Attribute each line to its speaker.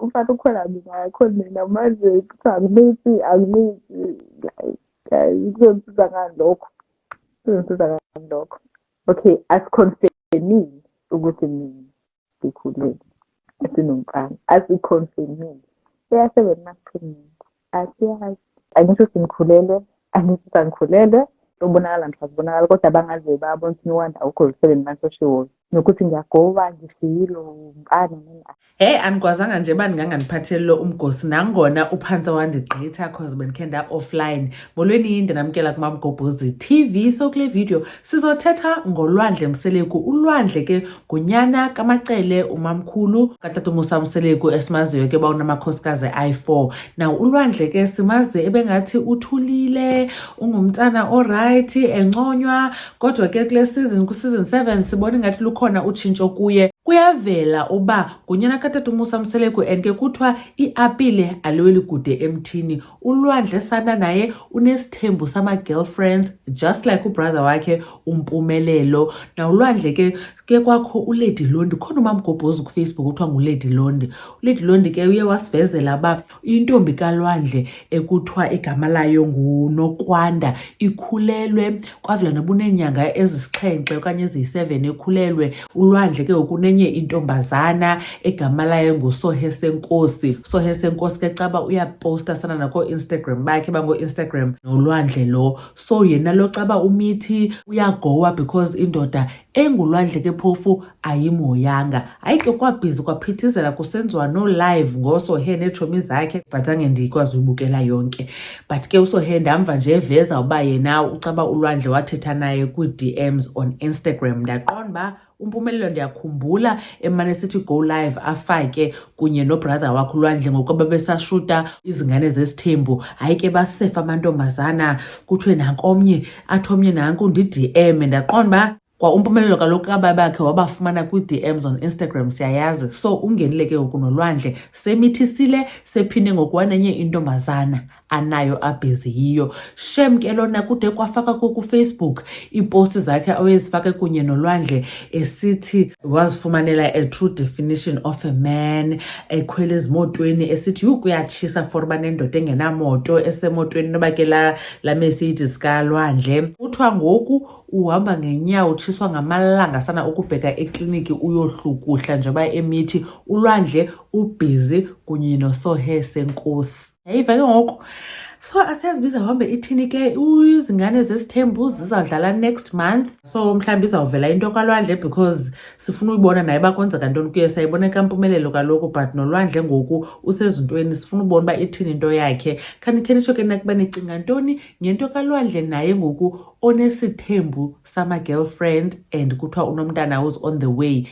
Speaker 1: Umfana ukhwela mina, akakhweli mina. Manje kuthiwa angimithi, angimithi. Guys, guys, kuzongisiza ngani lokho? Kuzongisiza ngani lokho? Okay, asiconfirmile ukuthi mina ngikhulelwe sinomfana. Asiconfirmile. Eya-7 months pregnant. Asiyazi. Angisho ukuthi ngikhulelwe, angisho ukuthi angikhulelwe. Kubonakala mhla kubonakala, kodwa bangaze babona ukuthi no-wonder awukho 7 months oshiwoyo. Nokuthi ngiyagoba ngishiyile umfana nani.
Speaker 2: Hey, andikwazanga nje uba ndingangandiphatheli lo umgosi nangona uphantse wandigqitha 'cause bendikhe nda-offline. Molweni, ndinamkela kuMamgobhozi TV. So kule video sizothetha ngoLwandle Mseleku. ULwandle ke ngunyana kaMacele, umamkhulu katata uMusa Mseleku, esimaziyo ke uba unamakhosikazi ayi-4. Now uLwandle ke simazi ebengathi uthulile, ungumntana o-right, enconywa, kodwa ke kule season, ku-season 7, sibona ingathi lukhona utshintsho kuye. Kuyavela uba ngunyana katata uMusa Mseleku and ke kuthiwa iapile aliweli kude emthini. ULwandle sana naye unesithembu sama-girlfriends, just like ubrother wakhe uMpumelelo. Now uLwandle ke kwakho uLady Londi. Khona uMamgobhozi kuFacebook kuthiwa nguLady Londi. ULady Londi ke uye wasivezela uba intombi kaLwandle ekuthiwa igama layo nguNokwanda ikhulelwe, kwavela noba uneenyanga ezisixhenxe okanye eziyi-7 ekhulelwe. ULwandle ke ngoku unenye intombazana egama layo nguSohe Senkosi. Sohe Senkosi ke caba uyaposta sana nakooInstagram bakhe bango-Instagram noLwandle lo. So yena lo caba umithi uyagowa because indoda enguLwandle ke phofu ayimhoyanga. Hayi ke, kwabhizi, kwaphithizela, kusenziwa no-live ngoSohe neetshomi zakhe, but zange ndikwazi uyibukela yonke. But ke uSohe ndamva nje eveza uba yena ucaba uLwandle wathetha naye kwii-DMs on Instagram. Ndaqonda uba uMpumelelo, ndiyakhumbula emane sithi go live afake kunye nobrother wakhe uLwandle ngokuba babesashuta Izingane Zesithembu. Hayi ke, basefa amantombazana, kuthiwe nankomnye, athi omnye nanku ndi-DM. Ndaqonda uba kwa uMpumelelo kaloku aba bakhe wabafumana kwii-DMs on Instagram, siyayazi. So ungenile ke ngoku noLwandle, semithisile, sephinde ngoku wanenye intombazana anayo abhizi yiyo. Shem ke lona kude kwafaka kuFacebook iiposti zakhe awezifake kunye noLwandle, esithi wazifumanela a true definition of a man, ekhwele ezimotweni, esithi yhu, kuyatshisa for uba nendoda engenamoto, esemotweni noba ke laa Mercedes kaLwandle. Kuthiwa ngoku uhamba ngenyawo, utshiswa ngamalanga sana ukubheka ekliniki uyohlukuhla njengoba emithi. ULwandle ubhizi kunye noSohe Senkosi. Yayiva ke ngoku. So asiyazibiza hambe ithini ke. Izingane Zesithembu zizawudlala next month, so mhlawumbi izawuvela into kaLwandle because sifuna uyibona naye uba kwenzeka ntoni kuye. Sayibona kaMpumelelo kaloku, but noLwandle ngoku usezintweni, sifuna ubona uba ithini into yakhe. Khanikhe nitsho ke nakuba nicinga ntoni ngento kaLwandle naye ngoku onesithembu sama-girlfriend and kuthiwa unomntana who's on the way.